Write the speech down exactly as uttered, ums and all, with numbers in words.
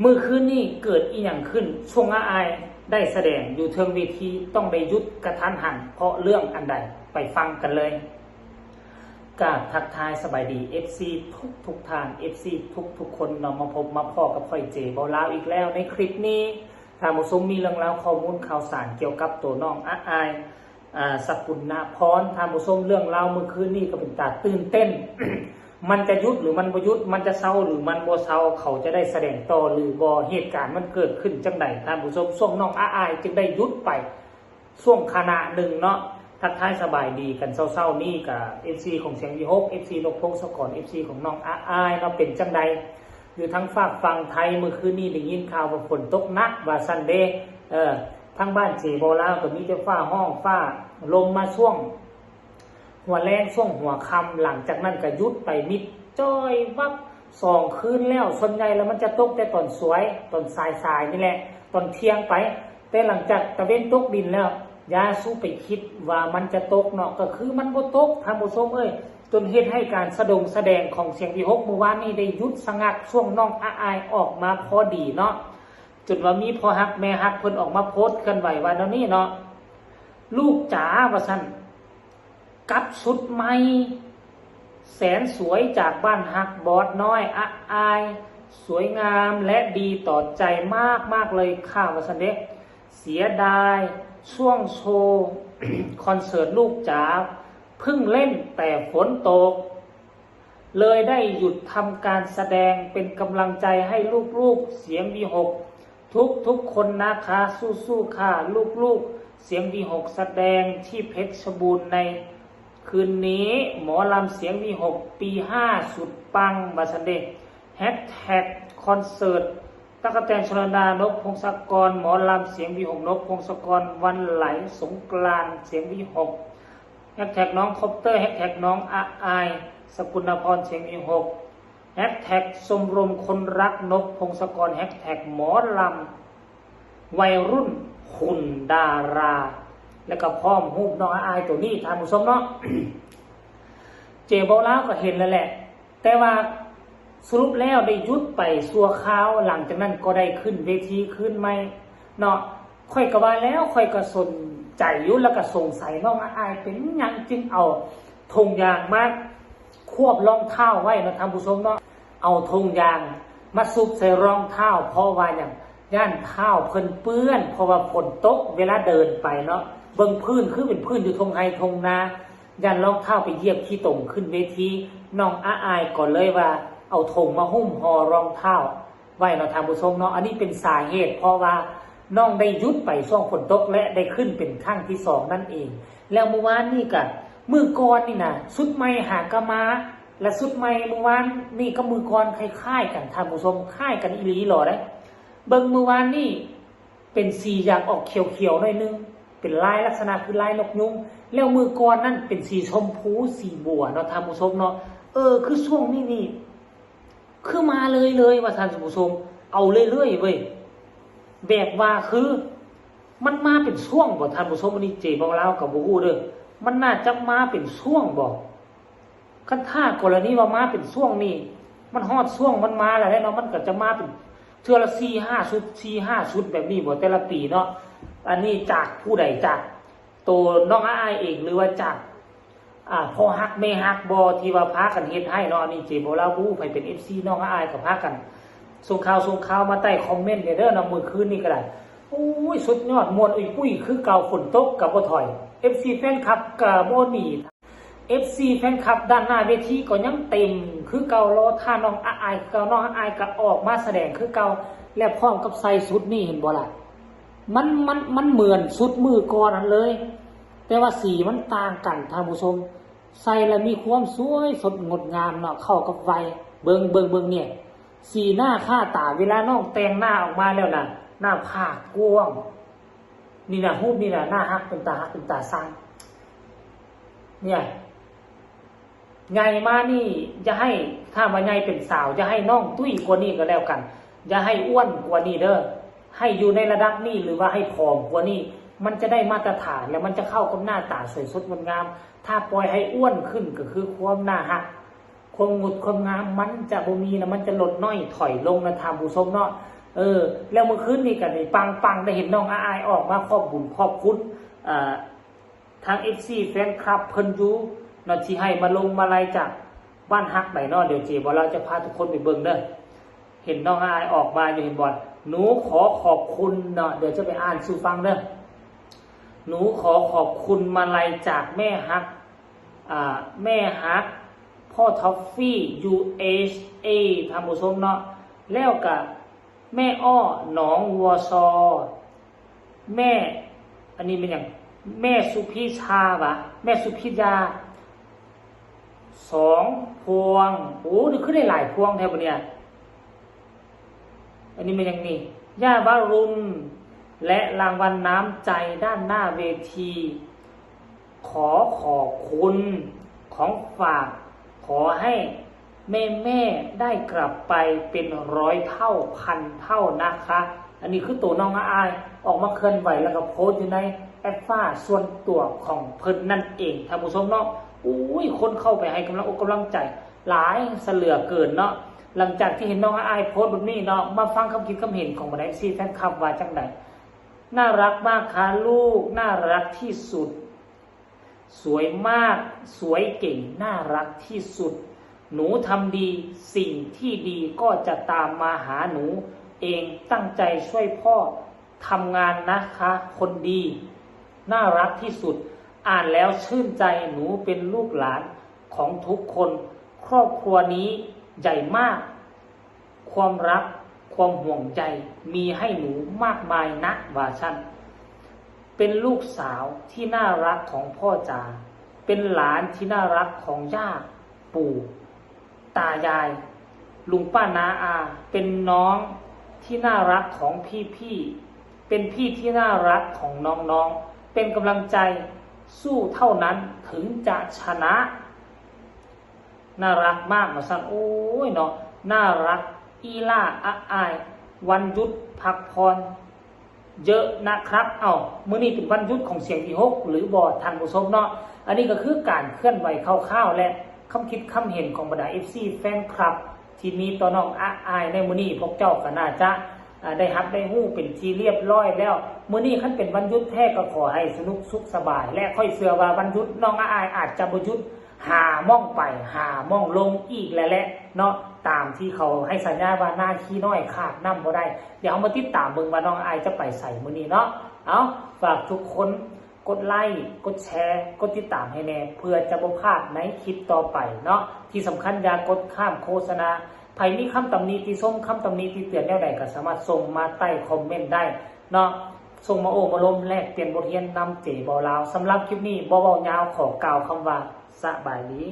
มื้อคืนนี้เกิดอีหยังขึ้น ช่วงอ้ายได้แสดงอยู่เทิงเวทีต้องได้หยุดกะทันหัน เพราะเรื่องอันใด ไปฟังกันเลย กราบทักทายสบายดี เอฟซี ทุกทุกท่าน เอฟซี ทุกทุกคนเนาะ มาพบมาพ้อกับข้อยเจเบาลาวอีกแล้วในคลิปนี้ ท่านผู้ชมมีเรื่องราวข้อมูลข่าวสารเกี่ยวกับตัวน้องอ้าย อ่า สกุณณพร ท่านผู้ชม เรื่องราวเมื่อคืนนี้ก็เป็นตาตื่นเต้น มันจะหยุดหรือมันบ่หยุด มันจะเซาหรือมันบ่เซา เขาจะได้แสดงต่อหรือบ่ เหตุการณ์มันเกิดขึ้นจังใด ท่านผู้ชม ช่วงน้องอ้ายจึงได้หยุดไป ช่วงขณะหนึ่งเนาะ ทักทายสบายดีกันเช้าๆนี้กับ เอฟซี ของเสียงวีหก เอฟซี นกพงศกร เอฟซี ของน้องอ้ายเนาะ เป็นจังใด อยู่ทางฝากฝั่งไทยเมื่อคืนนี้ได้ยินข่าวว่าฝนตกหนักว่าซั่นเด้ เออ ทางบ้านเจเบาลาวก็มีแต่ฟ้าฮ้องฟ้าลมมาช่วง หัวแลงช่วงหัวค่ำ หลังจากนั้นก็หยุดไปมิดจ้อยวับ สองคืนแล้ว ส่วนใหญ่แล้วมันจะตกแต่ตอนสวย ตอนสายๆนี่แหละ ตอนเที่ยงไป แต่หลังจากตะเว็นตกดินแล้ว อย่าสู่ไปคิดว่ามันจะตกเนาะ ก็คือมันบ่ตก ท่านผู้ชมเอ้ย จนเฮ็ดให้การสะดงแสดงของเสียงวีหกมื้อวานนี้ได้หยุดสงัก ช่วงน้องอ้ายออกมาพอดีเนาะ จนว่ามีพ่อฮักแม่ฮักเพิ่นออกมาโพสต์เคลื่อนไหวว่าแนวนี้เนาะ ลูกจ๋าว่าซั่น กับชุดใหม่ แสนสวยจากบ้านฮักบอสน้อย อ้าย สวยงามและดีต่อใจมากๆเลยค่ะ ว่าซั่นเด้ เสียดายช่วงโชว์ คอนเสิร์ตลูกจ๋า เพิ่งเล่นแต่ฝนตก เลยได้หยุดทำการแสดง เป็นกำลังใจให้ลูกๆเสียงวีหก ทุกๆคนนะคะ สู้ๆค่ะ ลูกๆเสียงวีหก แสดงที่เพชรบูรณ์ในคืนนี้ หมอลำเสียงวีหก ปีห้าสุดปัง ว่าซั่นเด้ แฮชแท็กคอนเสิร์ต ตั๊กแตน ชลดา นกพงศกร หมอลำเสียงวีหก นกพงศกร วันไหลสงกรานต์เสียงวีหก แฮชแท็กน้องคอปเตอร์ แฮชแท็กน้องอ้าย สกุณณพร เสียงวีหก แฮชแท็กชมรมคนรักนกพงศกร แฮชแท็กหมอลำวัยรุ่นหุ่นดารา แล้วก็พร้อมรูปน้องอ้ายตัวนี้ ท่านผู้ชมเนาะ เจเบาลาวก็เห็นแล้วแหละ แต่ว่าสรุปแล้วได้หยุดไปชั่วคราว หลังจากนั้นก็ได้ขึ้นเวทีคืนใหม่เนาะ ข้อยก็ว่าแล้ว ข้อยก็สนใจอยู่ แล้วก็สงสัยน้องอ้ายเป็นหยังจึงเอาถุงยางมาควบรองเท้าไว้เนาะ ท่านผู้ชมเนาะ เอาถุงยางมาซุกใส่รองเท้า เพราะว่าหยัง ย่านเท้าเพิ่นเปื้อน เพราะว่าฝนตกเวลาเดินไปเนาะ เบิ่งพื้นคือเป็นพื้นอยู่ทงไฮ่ทงนา ย่านรองเท้าไปเหยียบขี้ตมขึ้นเวที น้องอ้ายก็เลยว่าเอาถุงมาหุ้มห่อรองเท้าไว้เนาะ ท่านผู้ชมเนาะ อันนี้เป็นสาเหตุ เพราะว่าน้องได้หยุดไปช่วงฝนตกและได้ขึ้นเป็นครั้งที่สองนั่นเอง แล้วเมื่อวานนี่ก็มื้อก่อนนี่นะ ชุดใหม่หากะมา และชุดใหม่เมื่อวานนี่กับมื้อก่อนคล้ายๆกัน ท่านผู้ชม คล้ายกันอีหลีหล่อได้ เบิ่งเมื่อวานนี่เป็นสีอยากออกเขียวๆหน่อยนึง เป็นลายลักษณะคือลายนกยูง แล้วมื้อก่อนนั่นเป็นสีชมพูสีบัวเนาะ ท่านผู้ชมเนาะ เออ คือช่วงนี้นี่ คือมาเลยเลยว่า ท่านผู้ชม เอาเรื่อยๆเว้ย แบบว่าคือ มันมาเป็นช่วงบ่ ท่านผู้ชม อันนี้เจเบาลาวก็บ่ฮู้เด้อ มันน่าจะมาเป็นช่วงบ่ คันถ้ากรณีว่ามาเป็นช่วงนี่ มันฮอดช่วงมันมาแล้วเนาะ มันก็จะมาเป็นเทื่อละสี่ห้าชุด สี่ห้าชุดแบบนี้บ่ แต่ละปีเนาะ อันนี้จากผู้ใด จากตัวน้องอ้ายเอง หรือว่าจาก อ่า พ่อฮักแม่ฮักบ่ ที่ว่าพากันเฮ็ดให้เนาะ อันนี้เจเบาลาวบ่ฮู้ ไผเป็น เอฟซี น้องอ้ายก็พากันส่งข่าว ส่งข่าวมาใต้คอมเมนต์เด้อเนาะ มื้อคืนนี้ก็ได้ โอ้ย สุดยอด ม่วนอุ้ยปุ้ยคือเก่า ฝนตกก็บ่ถอย เอฟซี แฟนคลับก็บ่หนี เอฟซี แฟนคลับด้านหน้าเวทีก็ยังเต็มคือเก่า รอท่าน้องอ้ายคือเก่า น้องอ้ายก็ออกมาแสดงคือเก่า และพร้อมกับใส่ชุดนี่ เห็นบ่ล่ะ มัน มัน มันเหมือนชุดมื้อก่อนนั้นเลย แต่ว่าสีมันต่างกัน ท่านผู้ชม ใส่แล้วมีความสวยสดงดงามเนาะ เข้ากับวัย เบิ่ง เบิ่ง เบิ่งเนี่ย สีหน้าค่าตาเวลาน้องแต่งหน้าออกมาแล้วนะ หน้าผากกว้าง นี่นะ รูปนี่นะ หน้าฮักเป็นตาฮักเป็นตาซัง เนี่ย ใหญ่มานี่อย่าให้ ถ้าว่าใหญ่เป็นสาว อย่าให้น้องตุ้ยกว่านี้ก็แล้วกัน อย่าให้อ้วนกว่านี้เด้อ ให้อยู่ในระดับนี้ หรือว่าให้ผอมกว่านี้ มันจะได้มาตรฐาน แล้วมันจะเข้ากับหน้าตาสวยสดงดงาม ถ้าปล่อยให้อ้วนขึ้นก็คือความน่าฮัก ความงดความงามมันจะบ่มีนะ มันจะลดน้อยถอยลงนะ ท่านผู้ชมเนาะ เออ แล้วเมื่อคืนนี้ก็ได้ปังๆ ได้เห็นน้องอ้ายออกมาขอบบุญขอบคุณ อ่า ทาง เอฟซี แฟนคลับเพิ่นอยู่เนาะ ที่ให้มาลงมาลัยจากบ้านฮักไปเนาะ เดี๋ยวเจบ่าวลาวจะพาทุกคนไปเบิ่งเด้อ เห็นน้องอ้ายออกมาอยู่ เห็นบ่ หนูขอขอบคุณเนาะ เดี๋ยวจะไปอ่านสู่ฟังเด้อ หนูขอขอบคุณมาลัยจากแม่ฮัก อ่า แม่ฮัก พ่อท็อฟฟี่ ยู เอช เอ ท่านผู้ชมเนาะ แล้วก็แม่อ้อ หนองวัวซอ แม่ อันนี้เป็นอย่าง แม่สุพิชาหวะ แม่สุพิชา สองพวง โอ้ นี่คือได้หลายพวงแท้ปะเนี่ย อันนี้มันยังนี่ ย่าวรุณ และรางวัลน้ำใจด้านหน้าเวที ขอขอบคุณ ของฝาก ขอให้แม่ๆ ได้กลับไปเป็นร้อยเท่าพันเท่านะคะ อันนี้คือตัวน้องอ้ายออกมาเคลื่อนไหวแล้วก็โพสต์อยู่ในแอปฟ้าส่วนตัวของเพิ่นนั่นเอง ท่านผู้ชมเนาะ อุ้ย คนเข้าไปให้กำลังอกกำลังใจ หลายเสยเหลือเกินเนาะ หลังจากที่เห็นน้องอ้ายโพสต์แบบนี้เนาะ มาฟังคำคิดคำเห็นของบรรดา เอฟซี แฟนคลับว่าจังใด น่ารักมากค่ะลูก น่ารักที่สุด สวยมาก สวยเก่ง น่ารักที่สุด หนูทำดี สิ่งที่ดีก็จะตามมาหาหนูเอง ตั้งใจช่วยพ่อทำงานนะคะ คนดี น่ารักที่สุด อ่านแล้วชื่นใจ หนูเป็นลูกหลานของทุกคน ครอบครัวนี้ใหญ่มาก ความรัก ความห่วงใย มีให้หนูมากมายนะ ว่าซั่น เป็นลูกสาวที่น่ารักของพ่อจ๋า เป็นหลานที่น่ารักของย่า ปู่ ตายาย ลุงป้าน้าอา เป็นน้องที่น่ารักของพี่ๆ เป็นพี่ที่น่ารักของน้องๆ เป็นกำลังใจ สู้เท่านั้นถึงจะชนะ น่ารักมากนะซั่น โอ้ยเนาะ น่ารักอีหล่า อะอาย วันหยุดพักผ่อนเยอะนะครับ เอ้า มื้อนี้เป็นวันหยุดของเสียงที่หกหรือบ่ ท่านผู้ชมเนาะ อันนี้ก็คือการเคลื่อนไหวคร่าวๆ และคำคิดคำเห็นของบรรดา เอฟซี แฟนคลับ ที่มีต่อน้องอะอายในมื้อนี้ พวกเจ้าก็น่าจะอ่าได้รับได้ฮู้เป็นที่เรียบร้อยแล้ว มื้อนี้คันเป็นวันหยุดแท้ก็ขอให้สนุกสุขสบาย และข้อยเชื่อว่าวันหยุดน้องอะอายอาจจะบ่หยุด ห้าโมงไป ห้าโมงลงอีกแล้วแหละเนาะ ตามที่เขาให้สัญญาว่านาคีน้อยขาดน้ำบ่ได้ เดี๋ยวเรามาติดตามเบิ่งว่าน้องอ้ายจะไปไสมื้อนี้เนาะ เอา ฝากทุกคนกดไลค์ กดแชร์ กดติดตามให้แน่ เพื่อจะบ่พลาดในคลิปต่อไปเนาะ ที่สำคัญอย่ากดข้ามโฆษณา ไผมีคำตำหนิติชม คำตำหนิติเตือนแนวใดก็สามารถส่งมาใต้คอมเมนต์ได้เนาะ ส่งมาโอ้มาลมแลกเปลี่ยนบทเรียนนำเจบ่าวลาว สำหรับคลิปนี้บ่เว้ายาว ขอกล่าวคำว่าสบายดี